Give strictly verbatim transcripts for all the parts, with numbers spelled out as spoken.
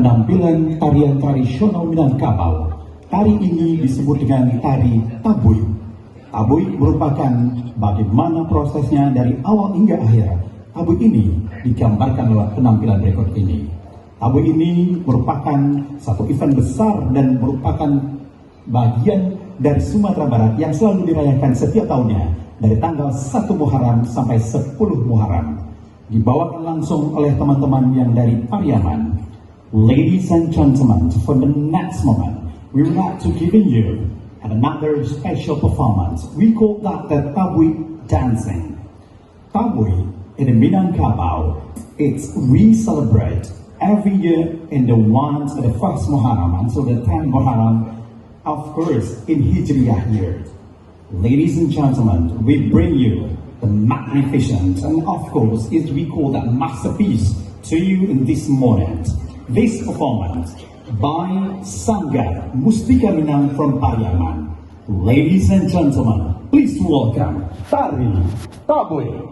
Penampilan tarian tradisional Minangkabau. Tari ini disebut dengan tari tabuik. Tabuik merupakan bagaimana prosesnya dari awal hingga akhir. Tabuik ini digambarkan lewat penampilan berikut ini. Tabuik ini merupakan satu event besar dan merupakan bagian dari Sumatera Barat yang selalu dirayakan setiap tahunnya dari tanggal satu Muharram sampai sepuluh Muharram. Dibawakan langsung oleh teman-teman yang dari Pariaman. Ladies and gentlemen, for the next moment, we would like to giving you another special performance. We call that the Tabuik dancing. Tabuik in the Minangkabau, it's we celebrate every year in the once, the first Muharram until the tenth Muharram, of course, in Hijriah year. Ladies and gentlemen, we bring you the magnificent and, of course, is we call that masterpiece to you in this moment. This performance by Sanggar Mustika Minang from Pariaman. Ladies and gentlemen, please welcome Tari Tabuik.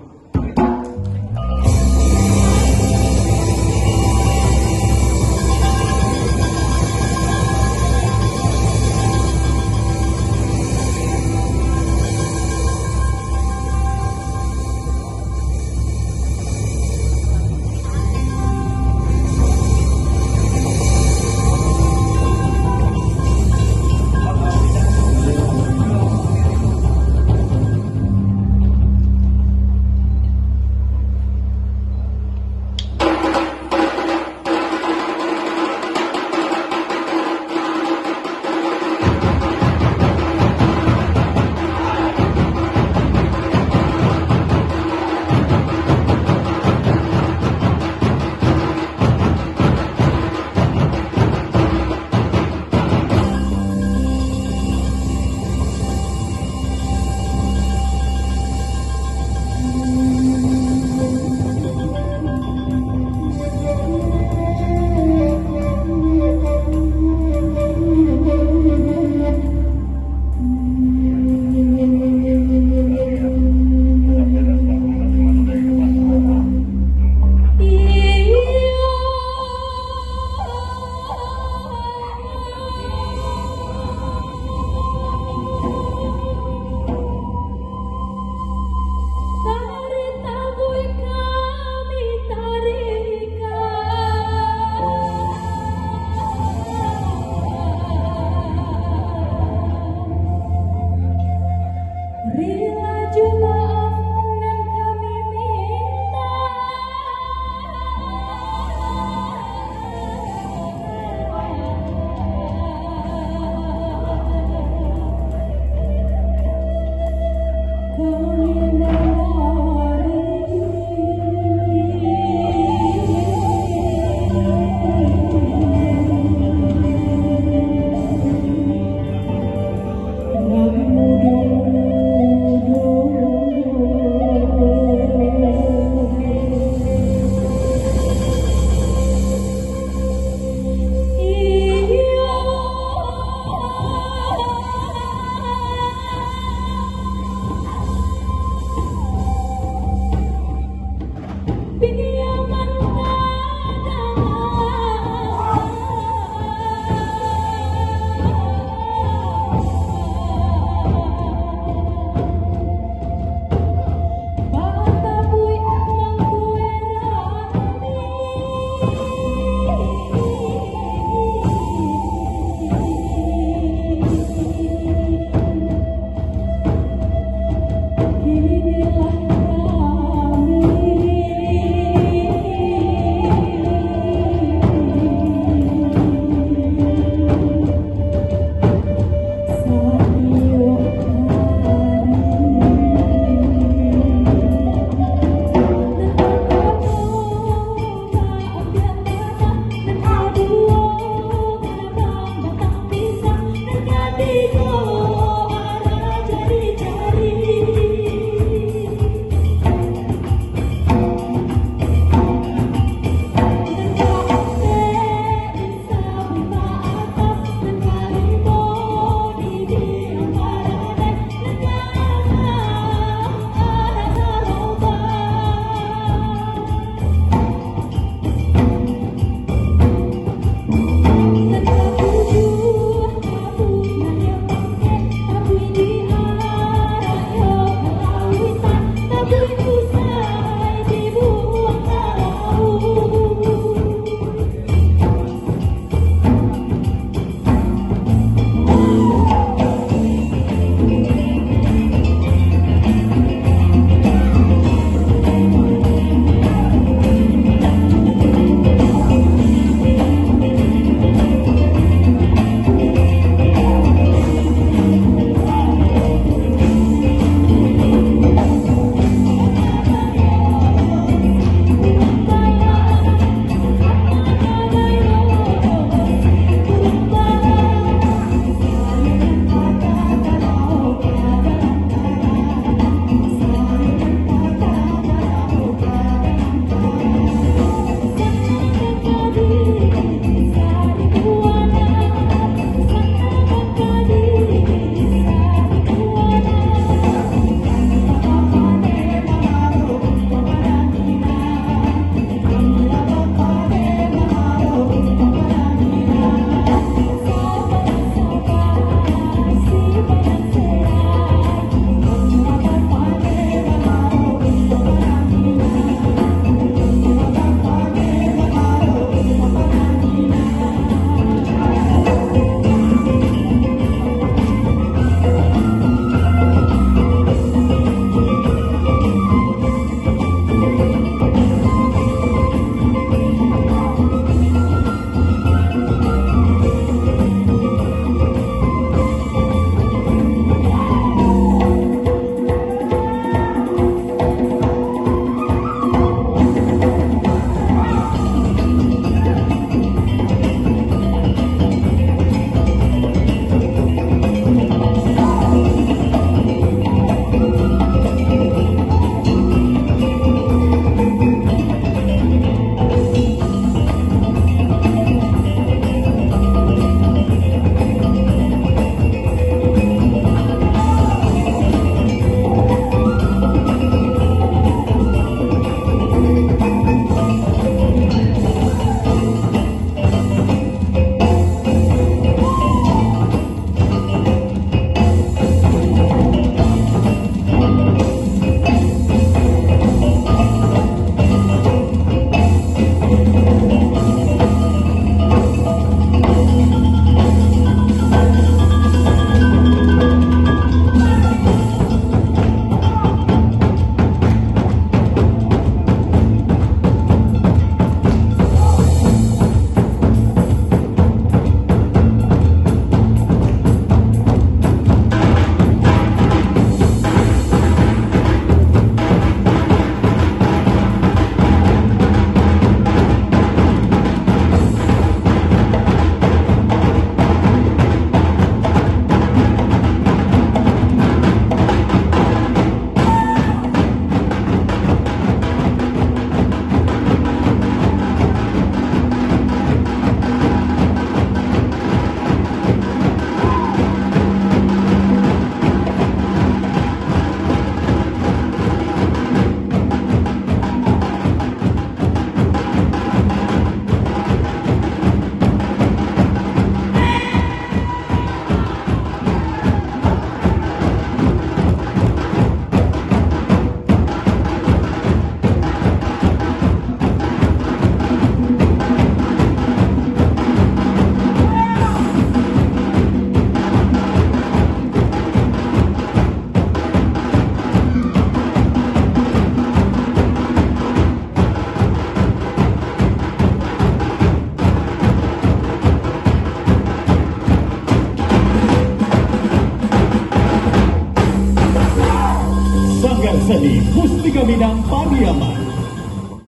Seni Mustika Minang Pariaman.